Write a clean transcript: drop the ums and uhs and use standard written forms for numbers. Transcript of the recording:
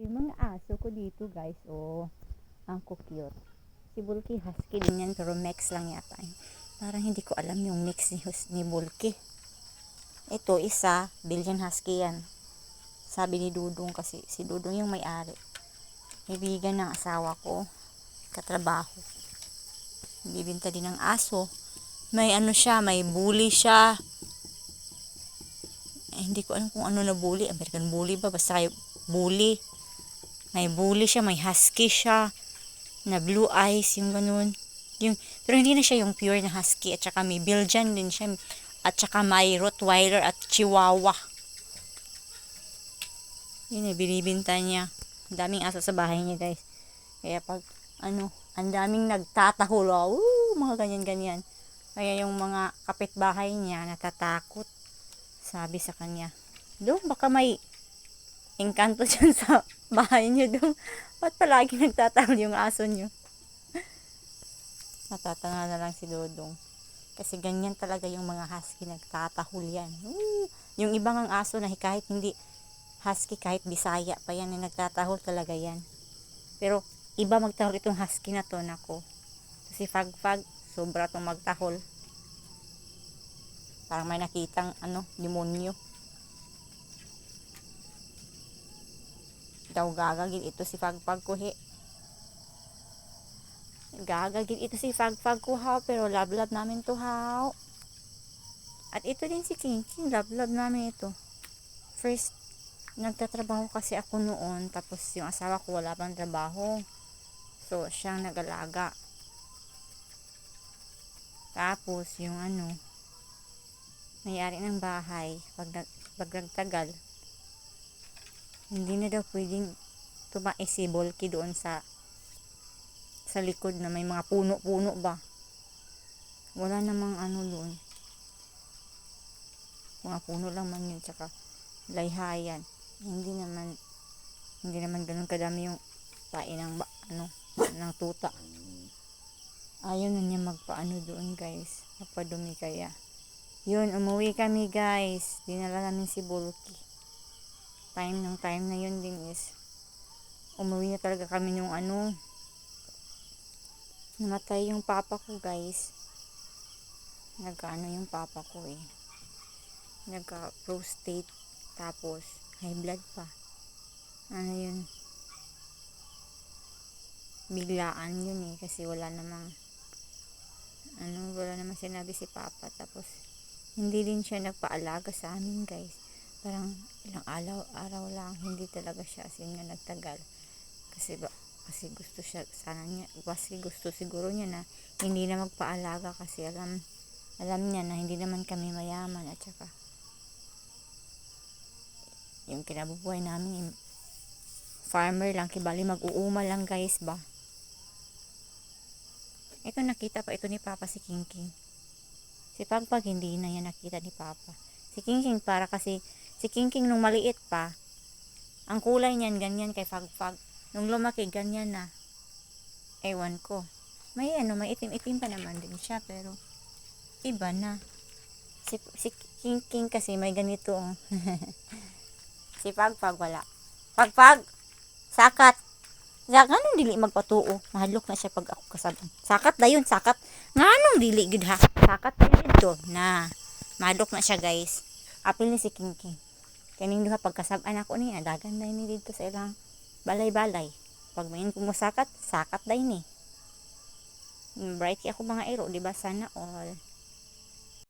Yung mga aso ko dito guys, oh, ang cute. Si Bulky husky din yan, pero mix lang yata. Parang hindi ko alam yung mix ni Bulky. Ito isa, Belgian husky yan. Sabi ni Dudong, kasi si Dudong yung may-ari. Kaibigan ng asawa ko, katrabaho. Bibinta din ng aso. May ano siya, may bully siya. Hindi ko alam kung ano na bully. American bully ba? Basta kayo bully. May bully siya, may husky siya. Na blue eyes, yung ganun. Pero hindi na siya yung pure na husky. At saka may Belgian din siya. At saka may Rottweiler at Chihuahua. Yun eh, binibinta niya. Ang daming aso sa bahay niya guys. Kaya pag ang daming nagtatahol. Mga ganyan-ganyan. Kaya yung mga kapitbahay niya natatakot. Sabi sa kanya, "Do, baka may engkanto dyan sa bahay niyo, do. Ba't palagi nagtatahol yung aso niyo?" Natatanga na lang si Dodong. Kasi ganyan talaga yung mga husky, nagtatahol yan. Yung ibang ang aso na kahit hindi husky, kahit Bisaya pa yan, nagtatahol talaga yan. Pero iba magtahol itong husky na to, nako. Si Fagfag, sobra tong magtahol. Parang may nakitang demonyo. Daw gagagid ito si Fagfag ko he. Gagagid ito si Fagfag ko haw, pero love namin to haw. At ito din si King King, love namin ito. First, nagtatrabaho kasi ako noon, tapos yung asawa ko wala pang trabaho. So, siyang nag-alaga. Tapos, yung may-ari ng bahay, pag nagtagal, hindi na daw pwedeng tumais si Bulky doon sa likod na may mga puno-puno ba. Wala namang doon. Mga puno lang man yun, tsaka layhayan. Hindi naman ganun kadami yung pain ng tuta. Ayaw na niya magpaano doon guys. Magpadumi kaya. Yun, umuwi kami guys. Dinala namin si Bulky. Time na yun din is umuwi na talaga kami yung namatay yung papa ko guys. Yung papa ko eh. Nagka-prostate. Tapos high blood pa. Yun. Biglaan yun eh. Kasi wala namang sinabi si papa. Tapos hindi din siya nagpaalaga sa amin guys. Parang ilang araw lang. Hindi talaga siya nga nagtagal. Kasi gusto siguro niya na hindi na magpaalaga, kasi alam niya na hindi naman kami mayaman, at saka yung kinabubuhay namin farmer lang, kibali mag-uuma lang guys ba. Ito nakita pa ito ni Papa si King King. Si Pagpag hindi na yan nakita ni Papa. Si King King kasi si King King nung maliit pa, ang kulay niyan ganyan kay Pagpag. Nung lumaki, ganyan na. Ewan ko. May itim-itim pa naman din siya, pero iba na. Si King King kasi may ganito. Si Pagpag wala. Pagpag! Sakat! Nganong dili magpatuo? Mahadlok na siya pag ako kasaban. Sakat dayon, sakat. Nganong dili gid ha? Sakat dayon dito. Na. Mahadlok na siya guys. Apil ni si King King. Kaning duha pagkasaban ako ni dagan na ni dito sa ilang balay-balay. Pag main kung sakat day ni. Bright ako mga ero, di ba? Sana all.